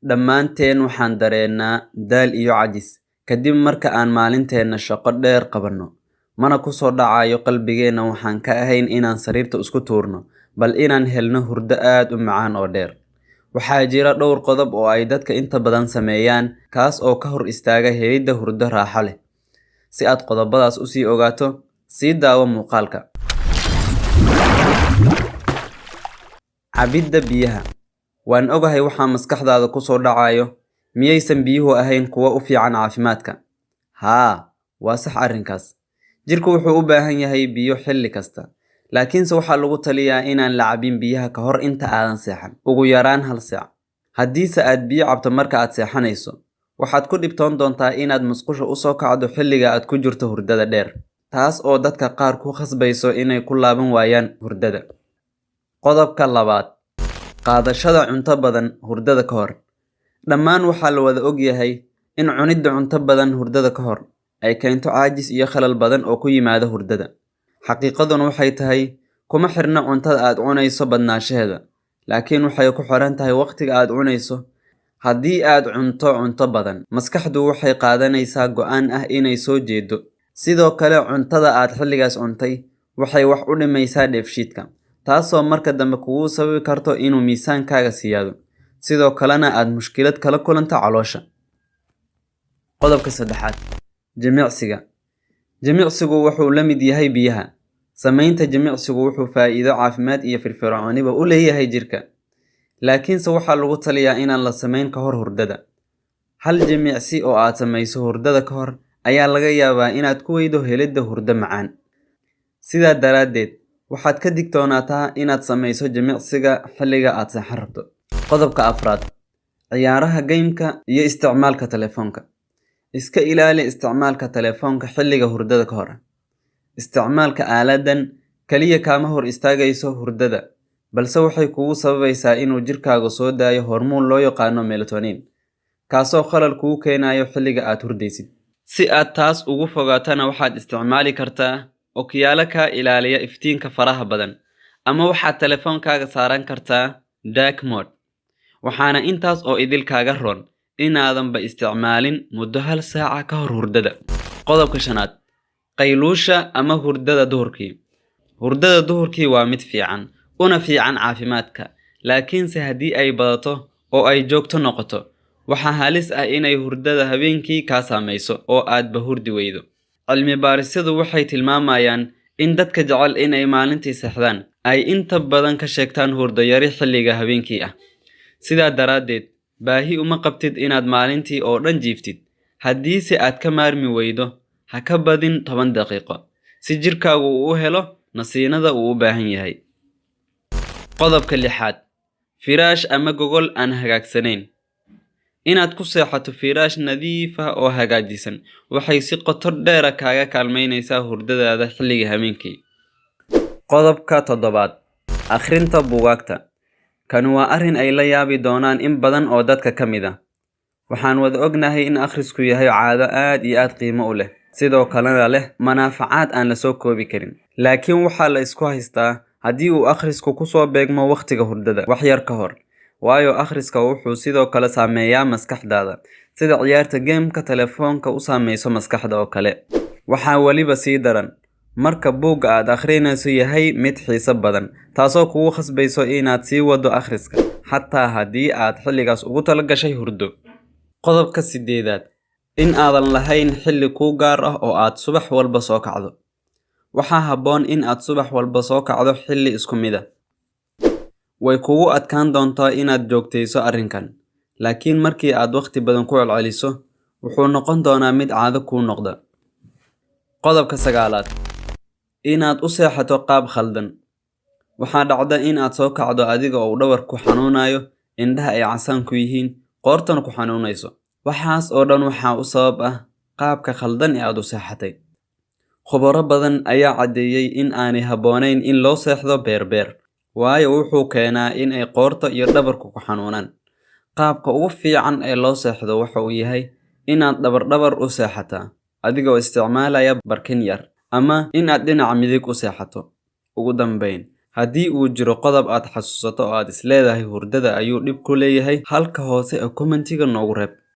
Dhammaanteen waxaan dareennaa daal iyo caajis kadib marka aan maalinteenna shaqo dheer qabanno, mana ku soo dhacayo qalbigeenna waxaan ka ahayn inaan sariirta isku tuurno, bal inaan helno hurdo aad u macaan oo dheer. Waxaa jira dhowr qodob oo ay dadka inta badan sameeyaan kaas oo ka hor istaaga helidda hurdo raaxo leh. Si aad qodobadaas u sii ogaato, sii daawo muuqaalka. Cabidda biyaha. Waan ogahay waxa maskaxdaada ku soo dhacayo, miyaysan biyuhu ahayn kuwo u fiican caafimaadka? Haa, waa sax arrinkaas. Jidhku wuxuu u baahan yahay biyo xilli kasta, laakiinse waxaa lagu taliyaa inaan la cabbin biyaha ka hor inta aadan seexan, ugu yaraan hal saac. Haddiise aad biyo cabto marka aad seexanayso, waxaad ku dhibtoon doontaa inaad musqusha u soo kacdo xilliga aad ku jirto hurdada dheer, taas oo dadka qaar ku khasbayso inay ku laaban waayaan hurdada. Qodobka labaad, qaadashada cunto badan hurdada ka hor. Dhammaan waxaa la wada ogyahay in cunidda cunto badan hurdada ka hor ay keento caajis iyo khalal badan oo ku yimaada hurdada. Xaqiiqaduna waxay tahay, kuma xirna cuntada aad cunayso badnaanshaheeda, laakiin waxay ku xiran tahay waqtiga aad cunayso. Haddii aad cunto cunto badan, maskaxdu waxay qaadanaysaa go'aan ah inay soo jeedo. Sidoo kale, cuntada aad xilligaas cuntay waxay wax u dhimaysaa dheefshiidka, taasoo marka dambe kugu sababi karto inuu miisaankaaga siyaado, sidoo kalena aad mushkilad kala kulanto caloosha. Qodobka saddexaad, jimicsiga. Jimicsigu wuxuu la mid yahay biyaha. Samaynta jimicsigu wuxuu faa'iido caafimaad iyo firfircooniba u leeyahay jidhka. Laakiinse waxaa lagu taliyaa inaan la samayn ka hor hurdada. Hal jimicsi oo aad samayso hurdada ka hor ayaa laga yaabaa inaad ku weydo helidda hurdo macaan. Sidaa daraaddeed, waxaad ka digtoonaataa inaad samayso jimicsiga xilliga aad seexan rabto. Qodobka afraad, ciyaaraha game-ka iyo isticmaalka telefoonka. Iska ilaali isticmaalka telefoonka xilliga hurdada ka hor. Isticmaalka aaladdan kaliya kaama hor istaagayso hurdada, balse waxay kugu sababaysaa inuu jidhkaagu soo daayo hormoon loo yaqaano melatonin, kaasoo khalal kugu keenayo xilliga aad hurdaysid. Si aad taas uga fogaatana, waxaad isticmaali kartaa ookiyaalo kaa ilaaliya iftiinka faraha badan, ama waxaad telefoonkaaga saaran kartaa dark mode. Waxaana intaas oo idil kaaga roon inaadanba isticmaalin muddo hal saaca ka hor hurdada. Qodobka shanaad, qayluusha ama hurdada duhurkii. Hurdada duhurkii waa mid fiican, una fiican caafimaadka, laakiinse haddii ay badato oo ay joogto noqoto, waxaa halis ah inay hurdada habeenkii kaa saamayso oo aadba hurdi weydo. Cilmi baarisyadu waxay tilmaamayaan in dadka jecel inay maalintii seexdaan ay inta badan ka sheegtaan hurdo yari xilliga habeenkii ah. Sidaa daraaddeed, baahi uma qabtid inaad maalintii oo dhan jiiftid. Haddiise aad ka maarmi weydo, ha ka badin 10 daqiiqo, si jidhkaagu uu u helo nasiinada uu u baahan yahay. Qodobka lixaad, firaash ama gogol aan hagaagsanayn. Inaad ku seexato firaash nadiif ah oo hagaajisan waxay si qoto dheer kaaga kaalmaynaysaa hurdadaada xilliga habeenkii. Qodobka toddobaad, akhrinta buugaagta. Kani waa arrin ay la yaabi doonaan in badan oo dadka ka mid ah. Waxaan wada ognahay in akhrisku yahay caado aad iyo aad qiimo u leh, sidoo kalena leh manaafacaad aan la soo koobi karin. Laakiin waxaa la isku haystaa haddii uu akhrisku ku soo beegmo waqtiga hurdada wax yar ka hor, waayo akhriska wuxuu sidoo kale saameeyaa maskaxdaada, sida ciyaarta game-ka telefoonka u saamayso maskaxda oo kale. Waxaa weliba sii daran, marka buugga aad akhrinayso yahay mid xiiso badan, taasoo kugu khasbayso inaad sii wado akhriska, xataa haddii aad xilligaas ugu talagashay hurdo. Qodobka siddeedaad, in aadan lahayn xilli kuu gaar ah oo aad subax walba soo kacdo. Waxaa habboon in aad subax walba soo kacdo xilli isku mid ah. Way kugu adkaan doontaa inaad joogteyso arrinkan, laakiin markii aad waqti badan ku celceliso, wuxuu noqon doonaa mid caado kuu noqda. Qodobka sagaalaad, inaad u seexato qaab khaldan. Waxaa dhacda in aad soo kacdo adiga oo dhabarku xanuunayo, indhaha ay casaan ku yihiin, qoortana ku xanuunayso. Waxaas oo dhan waxaa u sabab ah qaabka khaldan ee aad u seexatay. Khubaro badan ayaa caddeeyay in aanay habboonayn in loo seexdo beer-beer, waayo wuxuu keenaa in ay qoorta iyo dhabarku ku xanuunaan. Qaabka ugu fiican ee loo seexdo waxa uu yahay inaad dhabar-dhabar u seexataa, adigoo isticmaalaya barkin yar, ama inaad dhinaca midig u seexato. Ugu dambeyn, Haddii uu jiro qodob aad xasuusato oo aad isleedahay hurdada ayuu dhib ku leeyahay, halka hoose ee comment-iga noogu reeb.